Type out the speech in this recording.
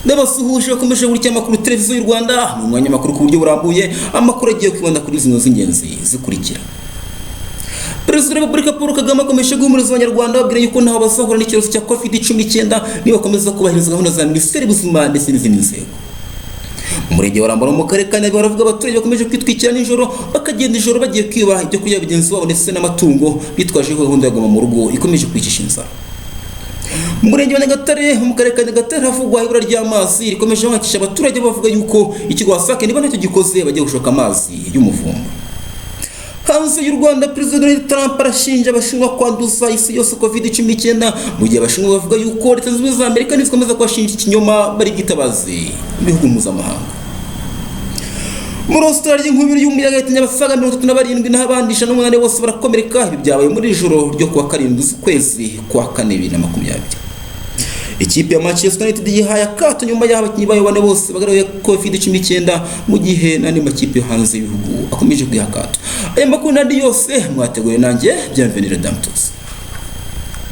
Ndabasuhuje bakomeje buri amakuru televiziyo y'u Rwanda mu mwanya makuru ku buryo burambuye. Amakuru agiye kwibanda kuri zino z'ingenzi zikurikira: Perezida wa Repubulika Paul Kagame akomeje guhumuriza Abanyarwanda, babwira yuko ntaho bazahura n'icyorezo cya COVID-19 nibakomeza kubahiriza gahunda za Minisiteri y'Ubuzima ndetse n'izindi nzego. Mu murenge wa Rambaro mu karere ka Nyabihu baravuga abaturage bakomeje kwitwikira nijoro, bakagenda ijoro bagiye kwiba ibyo kurya bagenzi babo ndetse n'amatungo, bitwaje ko gahunda ya Guma mu Rugo ikomeje kwicisha inzara. Mu murenge wa Nyagatare mu karere ka Nyagatare havugwa ibura ry'amazi rikomeje guhangayikisha abaturage, bavuga yuko ikigo WASAC niba ntacyo gikoze bagiye gushoka amazi y'umuvumba. Hanze y'u Rwanda, Perezida Donald Trump arashinja Abashinwa kwanduza isi yose COVID-19, mu gihe Abashinwa bavuga yuko Leta Zunze Ubumwe za Amerika nizikomeza kubashinja ikinyoma bari bwitabaze ibihugu mpuzamahanga. Muri Australia, inkubiri y'umuyaga yahitanye abasaga 37, naho abandi 108 bose barakomereka. Ibi byabaye muri ijoro ryo kuwa 7 z'ukwezi kwa kane 2020. Ikipe ya Manchester United yihaye akato nyuma y'aho abakinnyi bayo bane bose bagaragaye COVID-19, mu gihe n'andi makipe yo hanze y'ibihugu akomeje kwiha akato. Aya makuru n'andi yose mwateguye nanjye Bienvenue Damtos.